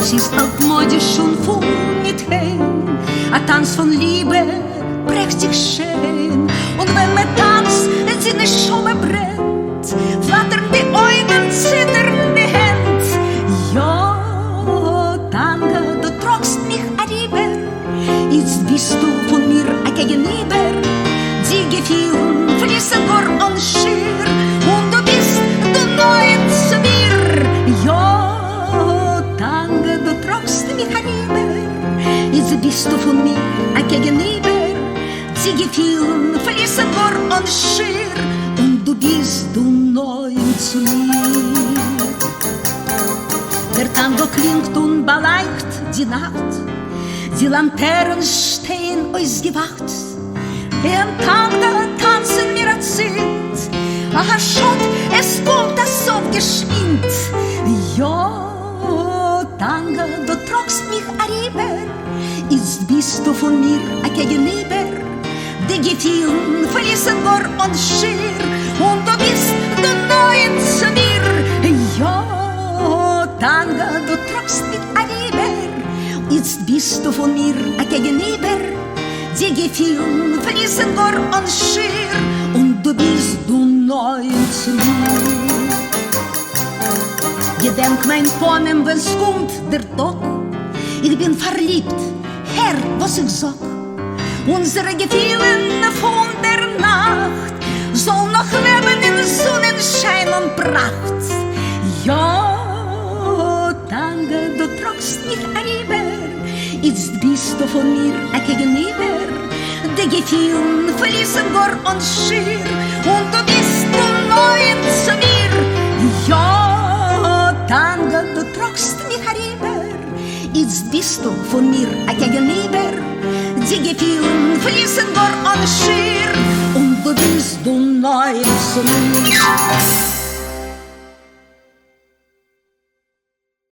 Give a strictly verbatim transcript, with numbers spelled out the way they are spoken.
ס'איז אלטמאדיש און פון מיט חן, א טאנץ פון ליבע, פרעכטיג שיין. און ווען מען טאנצט, די נשמה ברענט, פלאטערן די אויגן, ציטערן די הענט. יא, טאנגא, דו טראגסט מיך אריבער, איצט ביסטו פון מיר א קעגנאיבער, די געפילן פליסן גאר אן שיר, און דו ביסט דא נאענט צו מיר. יא, טאנגא, דו טראגסט מיך אריבער, איצט ביסטו פון מיר א קעגנאיבער, די געפילן פליסן גאר אן שיר, און דו ביסט דא נאענט צו מיר. דער טאנגא קלינגט און באלייכט די נאכט, די לאמטערנס שטייען אויסגעוואכט. ווען טאנגא טאנצן מיר א ציט, א שאד, עס קומט א סוף געשווינד. יא, טאנגא, דו טראגסט מיך אריבער, איצט ביסטו פון מיר א קעגנאיבער, די געפילן פליסן גאר אן שיר, און דו ביסט דא נאענט צו מיר. יא, טאנגא, דו טראגסט מיך אריבער, איצט ביסטו פון מיר א קעגנאיבער, די געפילן פליסן גאר אן שיר, און דו ביסט דא נאענט צו מיר. געדענק מיין פנים ווען ס'קומט דער טאג, איך בין פארליבט, הער וואס איך זאג. אונדזערע געפילן פון דער נאכט זאלן נאך לעבן אין זונען שיין און פראכט. יא, טאנגא, דו טראגסט מיך אריבער, איצט ביסטו פון מיר א קעגנאיבער, די געפילן פליסן גאר אן שיר, און דו ביסט דא נאענט צו מיר. יא, טאנגא, דו טראגסט מיך אריבער, איצט ביסטו פון מיר א קעגנאיבער, די געפילן פליסן גאר אן שיר, און דו ביסט דא נאענט צו מיר.